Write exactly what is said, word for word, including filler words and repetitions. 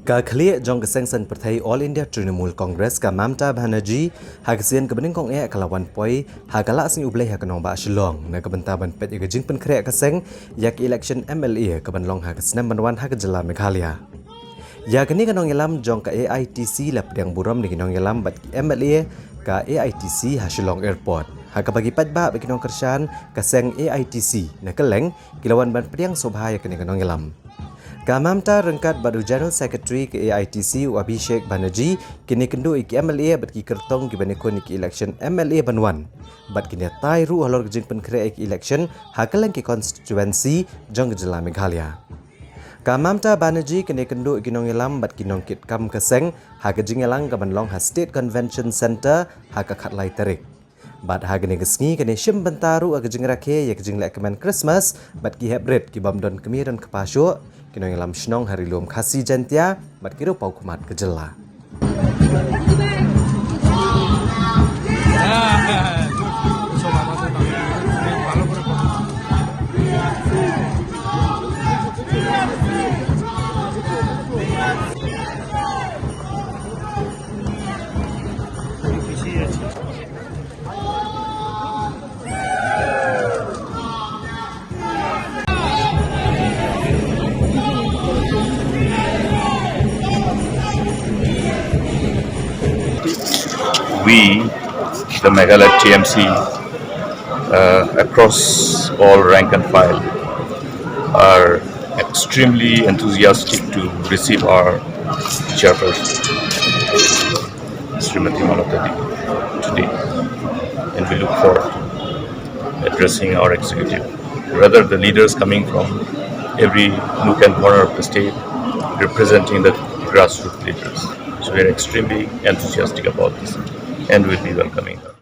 Ka khlieh jong ka seng saiñ pyrthei All India Trinamool Congress, ka Mamta Banerjee, ha ka sien kaba nyngkong eh ka la wan poi ha ka Lasniang U Blei ha ka nongbah Shillong na ka bynta ban peit ïa ka jingpynkhreh ka seng ïa ka election M L A kaban long ha ka snem ban wan ha ka jylla Meghalaya. Ïa kane ka nongïalam jong ka A I T C la pdiang burom na ki nongïalam bad ki M L A ka A I T C ha Shillong Airport, ha kaba ki paidbah bad ki nongkyrshan ka seng A I T C na kylleng ki la wan ban pdiang sngewbha ïa kane ka nongïalam. Ka Mamta ryngkat bad u General Secretary ka A I T C u Abhishek Banerjee kin ïakynduh ïa ki M L A bad ki kyrtong kiban ïakhun ïa ka election M L A ban wan, bad kin ïatai ruh halor ka jingpynkhreh ïa ka election ha kylleng ki constituency jong ka jylla Meghalaya. Ka Mamta Banerjee kin ïakynduh ïa ki nongïalam bad ki nongkitkam ka seng ha ka jingïalang kaban long ha State Convention Centre ha ka khatlai tarik. Bad ha kane ka sngi kin ïashim bynta ruh ha ka jingrakhe ïa ka jingleh kmen Christmas bad ki heprit kibym don kmie don kpa shuh, ki nongïalam shnong ha Ri-lum Khasi Jaiñtia bad ki riewpaw khmat ka jylla. We, the Meghalaya T M C, uh, across all rank and file, are extremely enthusiastic to receive our chairperson, Srimati Mamata Banerjee, today, and we look forward to addressing our executive. Rather, the leaders coming from every nook and corner of the state, representing the grassroots leaders. So we are extremely enthusiastic about this, and we'll be welcoming her.